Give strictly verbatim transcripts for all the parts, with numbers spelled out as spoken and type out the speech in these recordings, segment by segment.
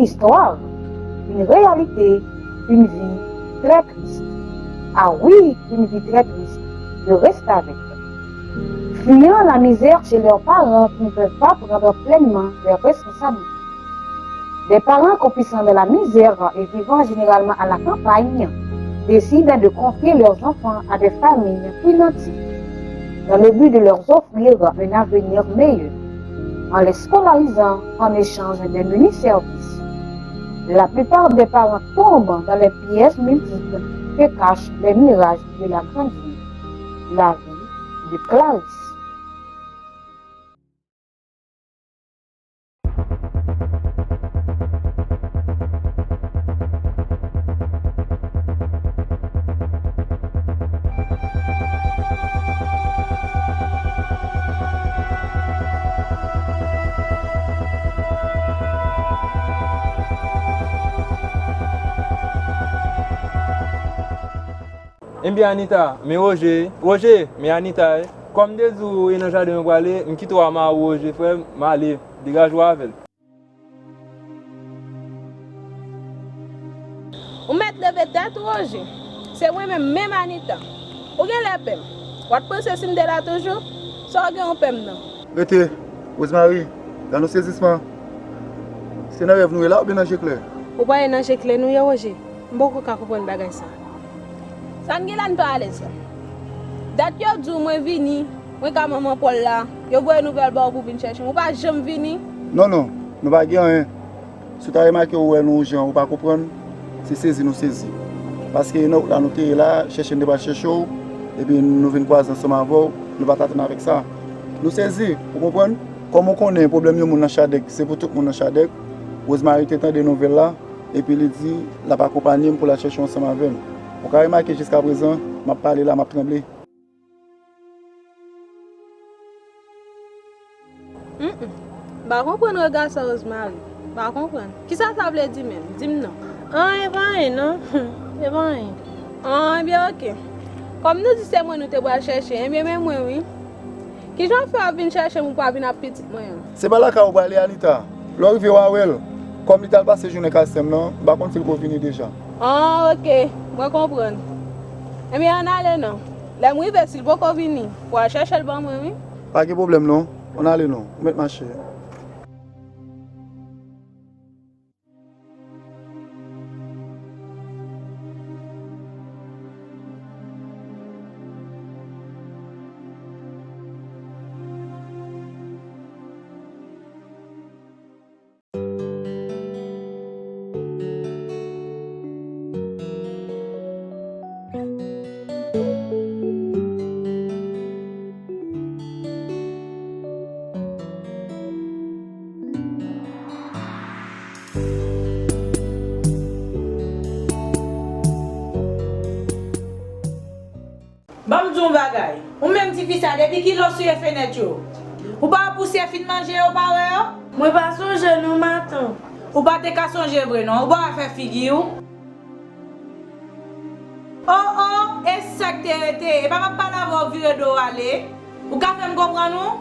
Histoire, une réalité, une vie très triste. Ah oui, une vie très triste. Je reste avec. Fuyant la misère chez leurs parents qui ne peuvent pas prendre pleinement leurs responsabilités. Des parents croupissant dans la misère et vivant généralement à la campagne décident de confier leurs enfants à des familles plus nanties dans le but de leur offrir un avenir meilleur en les scolarisant en échange des menus services. La plupart des parents tombent dans les pièges multiples que cachent les mirages de la grande vie. La vie de Clarisse. Ebyen Anita, men Woje, Woje, men Anita, kòm m te di w e nan jaden mwen prale, m kite w a mari Woje, frè m, m ale, degaje w avè l. Ou mèt leve tèt ou, Woje. Se mwen menm, menm Anita. Ou genlè pè m. W ap panse si m te la toujou? Sa w gen ou pè m nan? Rete, Rosemary, nan yon sezisman. Se nan rèv nou ye la oubyen nan je klè? Ou pa ye nan je klè nou ye, Woje? M poko ka konprann bagay sa. Sa n gen la n pa alèz la. Dat yo di w mwen vini, mwen ka manman Pòl la, yo voye nouvèl ba w pou w vin chèche m, ou pa janm vini. Non, non, nou pa gen anyen. Si w ta remake ou wè nou jan ou pa konprann, se sezi nou sezi. Paske nan wout la nou te ye la, chèche n te pral chèche w, epi nou vin kwaze ansanm avè w, nou pa t atann avèk sa. Nou sezi, ou konprann? Kòm ou konnen pwoblèm yon moun nan Chadèk, se pou tout moun nan Chadèk, Rosemary te tande nouvèl la, epi li di l ap akonpanye m pou l al chèche w ansanm avè m. Ou ka remake jiskaprezan, m ap pale la, m ap tranble. Mm, mm. M pa konprann rega sa, Rosemary. M pa konprann. Kisa sa vle di menm? Di m non. An, e pa anyen non. E pa anyen. An, ebyen oke. Kòm nou di se mwen nou te pral chèche, ebyen men mwen wi. Kijan w fè w ap vin chèche m ou pa vin ap pitit mwen an? Se pa lakay ou prale, Anita. Lè w rive w a wè l. Kòm li t al pase jounen kay sè m nan, m pa konn si l ko vini deja. An, oke. Mwen konprann. Ebyen ann ale non. Lè m rive, si l poko vini, pou w al chèche l ban mwen wi. Pa gen pwoblèm non. Ann ale non. Ou mèt mache. Ban m di w yon bagay. Ou menm tifi sa, depi kilè w souye fenèt yo? Ou pa wè pousyè fin manje yo, ou pa wè yo? Mwen pa sonje non, matant. Ou pa te ka sonje vre non. Ou pa wè fè figi w? O, o, e sa k te rete? E pa m ap pale avè w, vire do w ale. Ou ka fè m konprann ou?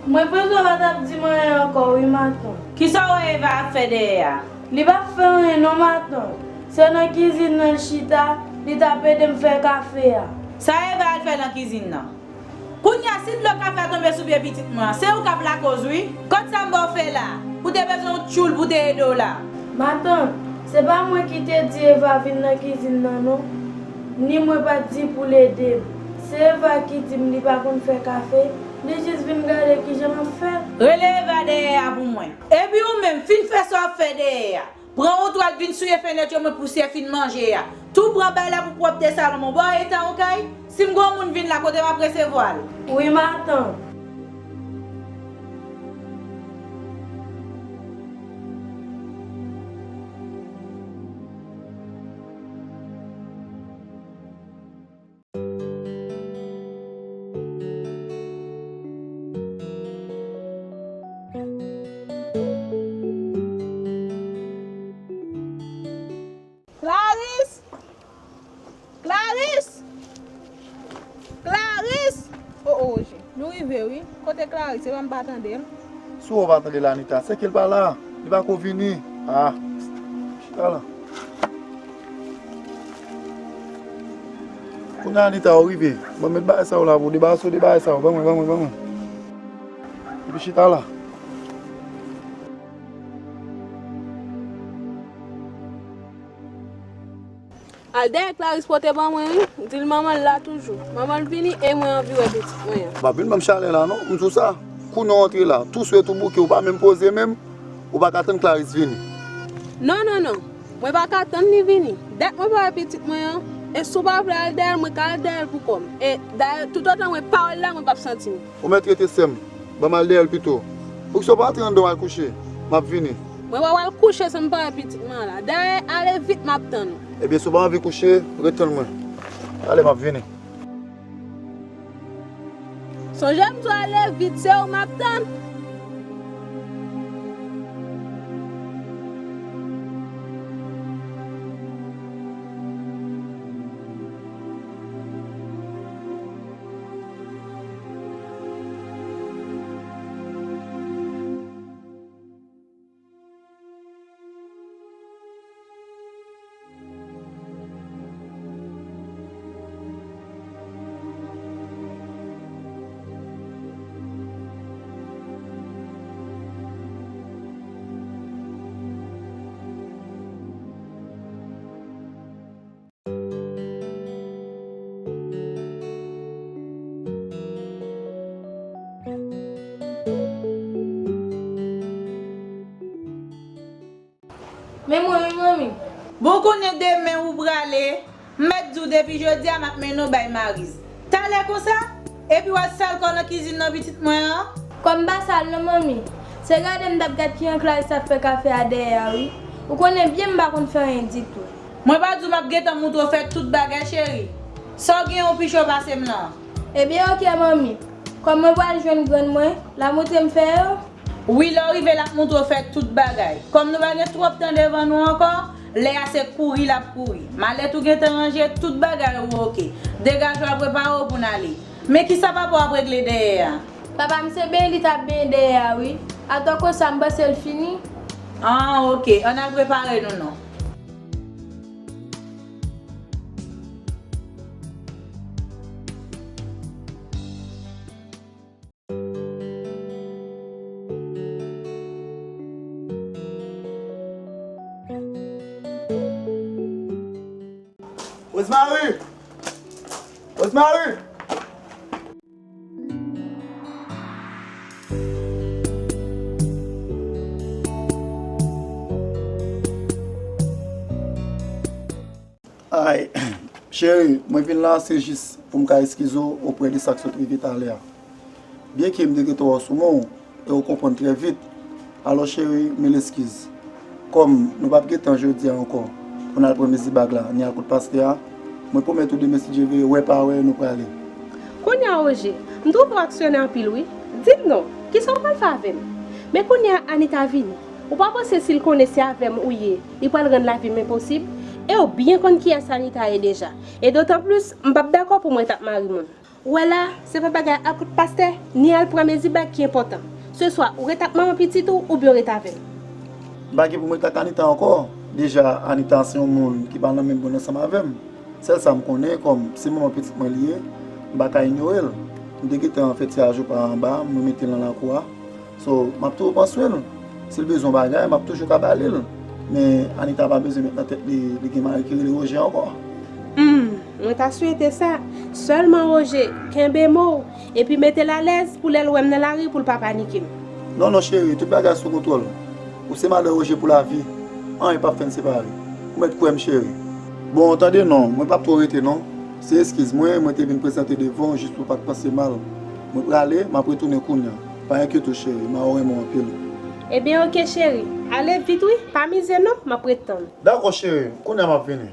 Mwen panse w pa t ap di m anyen ankò wi, matant. Kisa w wè Eva ap fè dèyè a? Li p ap fè anyen non, matant. Se nan kizin nan l chita, li t ap ede m fè kafe a. Sa Eva al fè nan kizin nan? Kounye a, si dlo kafe a tonbe sou pye pitit mwen an, se ou k ap lakoz wi. Kot sa m ba w fè la? Ou te bezwen yon tchoul pou te ede w la. Matant, se pa mwen ki te di Eva vin nan kizin nan non. Ni mwen pa t di pou l ede m. Se Eva ki di m li pa konn fè kafe, li jis vin gade kijan m ap fè l. Rele Eva dèyè a pou mwen. Epi ou menm, fin fè sa w ap fè dèyè a. Pran woutwal vin souye fenèt yo, mwen pousyè fin manje a. Tou pran bay la pou pwòpte salon mwen. Ou pa wè etan ou kay? Si m gon moun vin la, kote m ap resevwa l? Wi, matant. Clarice! Clarice! Clarice! O, o, Woje, nou rive wi. Kote Clarice? Epa m pa tande l. Si w pa tande l, Anita, se ke l pa la. Li pa ko vini. Ah, chita la. Kounye a Anita, ou rive. Bon, met bagay sa yo la pou ou. Debarase w de bagay sa yo. Ban mwen, ban mwen, ban mwen. Epi chita la. Al dèyè Clarisse pote ban mwen, wi. Di l manman l la toujou. Manman l vini e mwen anvi wè pitit mwen an. Pa vin ban m chalè la, non. M di w sa. Kounye a w antre la, tou swè, tou bouke, ou pa menm poze menm, ou pa ka tann Clarisse vini. Non, non, non. Mwen pa ka tann li vini. Dat mwen pa wè pitit mwen an. E si w pa vle al dèyè l, mwen ka al dèyè l pou kò m. E dayè, toutotan mwen pa wè l la, mwen p ap santi m. Ou mèt rete, sè m. Ban m al dèyè l pito. Poukisa w pa antre anndan w al kouche? M ap vini. Mwen pa pral kouche san m pa wè pitit mwen an la. Dayè, ale vit, m ap tann ou. Ebyen, si w pa anvi kouche, ret tann mwen. Ale, m ap vini. Sonje m di w ale vit, se ou m ap tann. Men mwen wi, manmi. Bon, konnen demen ou prale, m mèt di w depi jodi a m ap mennen w bay Mariz. Talè konsa, epi w al sal kò nan kizin nan pitit mwen an? Kòm m pa sal non, manmi. Se gade m t ap gad kijan Clarisse ap fè kafe a dèyè a, wi. Ou konnen byen m pa konn fè anyen ditou. Mwen pa di w m ap gentan moutre w fè tout bagay, cheri. Sa w gen yon pi cho pase m nan. Ebyen, oke, manmi. Kòm mwen pral jwenn grann mwen, l a moutre m fè yo? Wi, lè w rive, l ap moutre w fè tout bagay. Kòm nou pa gen twòp tan devan nou ankò, lè a se kouri l ap kouri. Malèt ou gentan ranje, tout bagay ou oke. Degaje w, al prepare w pou n ale. Men kisa papa w ap regle dèyè a? Papa m se benyen li t ap benyen dèyè a, wi. Atò konsa, m panse l fini. Ah, oke. Ann al prepare nou non. Rosemary! Rosemary! Ay, cheri, mwen vin la, se jis pou m ka eskize w oprè de sa k sot rive talè a. Byenke m te gentan wè w sou men w, e w konprann trè vit. Alò, cheri, mil eskiz. Kòm nou p ap gen tan jodi a ankò pou n al pran mezi bag la, ni al kot pastè a, mwen pwomèt ou demen, si Dye vle, wè pa wè, nou prale. Kounye a, Roger, m twouve w aksyonè anpil, wi. Di m non, kisa w pral fè avè m? Men kounye a, Anita vini. Ou pa panse si l konnen se avè m ou ye, li pral rann lavi m enposib? E w byen konn kiyès Anita ye deja. E dotanplis, m p ap dakò pou m ret ak mari moun. Ou wè la, se pa bagay al kot pastè, ni al pran mezi bag ki enpòtan. Se swa ou ret ak manman pitit ou, oubyen w ret avè m. M pa gen pou m ret ak Anita ankò. Deja, Anita se yon moun ki pa nan menm mond ansanm avè m. Sèl sa m konnen, kòm se manman pitit mwen li ye, m pa ka inyore l. M te gentan fè tiraj opa anba, mwen mete l nan lakou a. So, m ap toujou pran swen l. Si l bezwen yon bagay, m ap toujou ka ba li l. Men Anita pa bezwen met nan tèt li, li gen mari ki rele Roger ankò. Hmm, mwen ta swete sa. Sèlman Roger, kenbe mo w, epi mete l alèz pou lè l wè m nan lari pou l pa panike m. Non, non, cheri, tout bagay sou kontwòl. Ou se madanm Roger pou lavi. Anyen p ap fè n separe. Ou mèt kwè m, cheri. Bon, tande non, mwen p ap twò rete non. Se eskiz mwen, mwen te vin prezante devan w jis pou w pa t panse mal. Mwen prale, m ap retounen kounye a. Pa enkyete w, cheri, m a w renmen w anpil. Ebyen, oke, cheri. Ale vit, wi. Pa mize, non. M ap ret tann. Dakò, cheri. Kounye a m ap vini.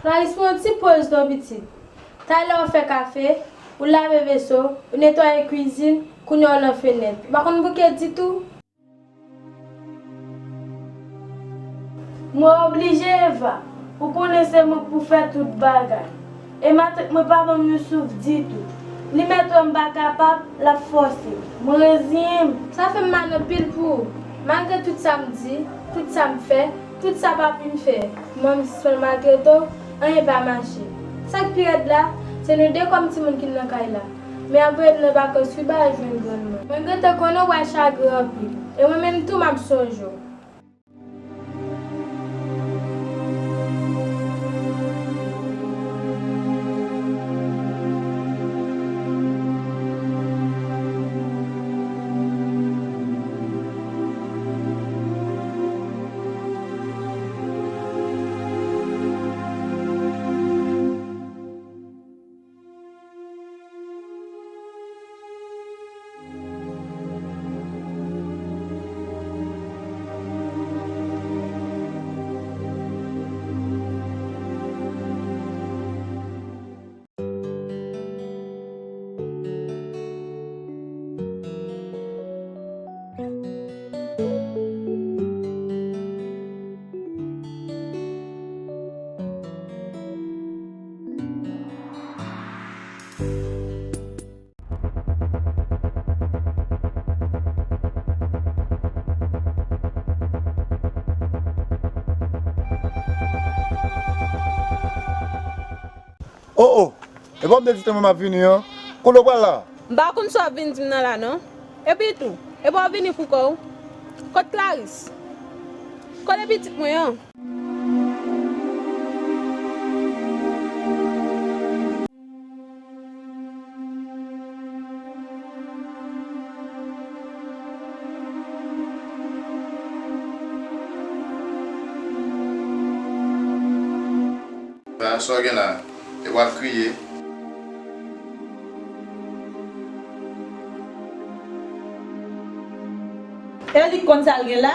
Clarisse, pran yon ti poz non, pitit. Talè w fè kafe, ou lave veso, ou netwaye kwizin, kounye a w nan fenèt. Ou pa konn bouke ditou? Mwen oblije, Eva. Ou konnen se mwen k pou fè tout bagay. E matant mwen pa ban m yon souf ditou. Li mèt wè m pa kapab, l ap fòse m. Mwen reziyen m. Sa fè m mal anpil pou ou. Malgre tout sa m di, tout sa m fè, tout sa papi m fè, mwen m sispann maltrete w, anyen pa mache. Sa k pi rèd la, se nou de kòm timoun ki nan kay la. Men apre m nan vakans wi, ba jwenn grann mwen. Mwen gentan konnen w pral chagren anpil. E mwen menm tou m ap sonje w. Oh, oh! E pa w m te di te mwen m ap vini an? Kote w pral la? M pa konn sa w ap vin di m nan la non. Epi tou, e pa w vini pou kò w? Kot Clarisse? Kote pitit mwen an? Sa w gen la? E w ap kriye? E li k konn sa l gen la?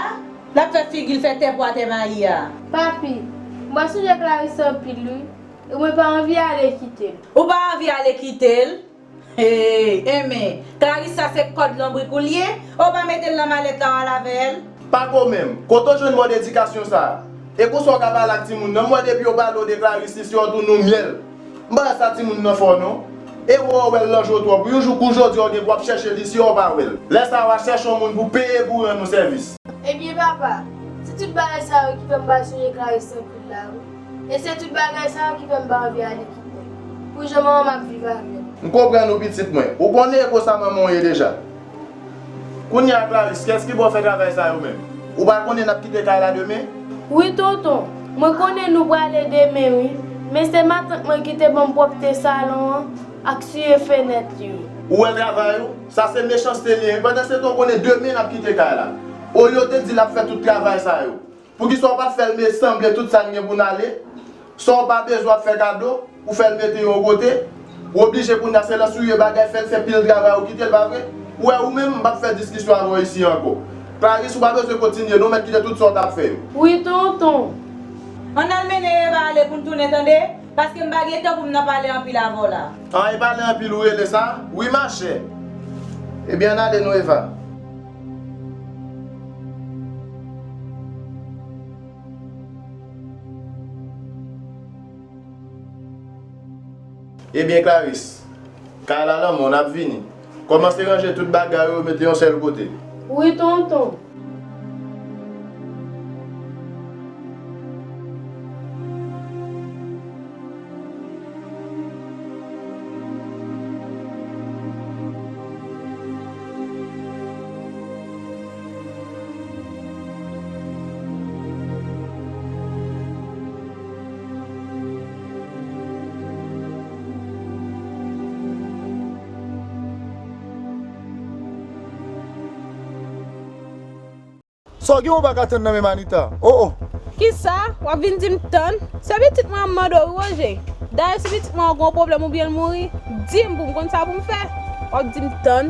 L ap fè figi l fè tè pwa tè mayi a. Papi, m pa sonje Clarisse anpil wi. E mwen pa anvi ale kite l. Ou pa anvi ale kite l? Hey, enben, Clarisse sa se kòd lonbrik ou l ye? Ou pa mete l nan malèt la w al avè l? Pa ko menm, kote w jwenn mòd edikasyon sa a? E konsa w ka pale ak timoun nan? M wè depi yo pale w de Clarisse li se w tourne w myèl. M pa wè sa timoun nan fè w non. E wè w wè l nan je w twòp wi, yon jou kou jodi a w gen pou w ap chèche li si w pa wè l. Lè sa a w a chèche yon moun pou peye pou rann ou sèvis. Ebyen papa, se tout bagay sa yo ki fè m pa sonje Clarisse anpil la wi. E se tout bagay sa yo ki fè m pa anvi ale kite l. Pou jan manman m ap viv avè l. M konprann ou pitit mwen. Ou konnen e konsa manman w ye deja. Kounye a Clarisse, kiyès ki ba w fè travay sa yo menm? Ou pa konnen n ap kite kay la demen? Wi tonton, mwen konnen nou prale demen wi. Men se matant mwen ki te ban m pwòpte salon an ak siye fenèt yo. Ou wè travay ou? Sa se mechanste li ye wi. Pandansetan w konnen demen n ap kite kay la. Olye w te di l ap fè tout travay sa yo. Poukisa w pa t fè l men sanble tout sa n gen pou n ale? Sa w pa bezwen w ap fè kado, ou fè l mete yo yon kote. Ou oblije kounye a se lè souye bagay fè l fè pil travay ou kite l, pa vre? Ou wè ou menm, m p ap fè diskisyon avè w isi ankò. Clarisse, ou pa bezwen kontinye non, w mèt kite tout sa w t ap fè yo. Wi tonton. Ann al mennen Eva ale pou n tounen tande, paske m pa gen tan pou m nan pale anpil avè w la. An, e pale anpil ou rele sa? Wi machè. Ebyen ann ale non Eva. Ebyen Clarisse, kay la lanmò, n ap vini. Kòmanse ranje tout bagay ou yo mete yon sèl kote. Wi tonton. Sa w gen ou pa ka tann nan men Manita? Oh, oh. Kisa? W ap vin di m tann? Se pitit mwen an m mande w wi Roger. Dayè si pitit mwen an gen yon pwoblèm oubyen l mouri, di m pou m konn sa pou m fè. W ap di m tann?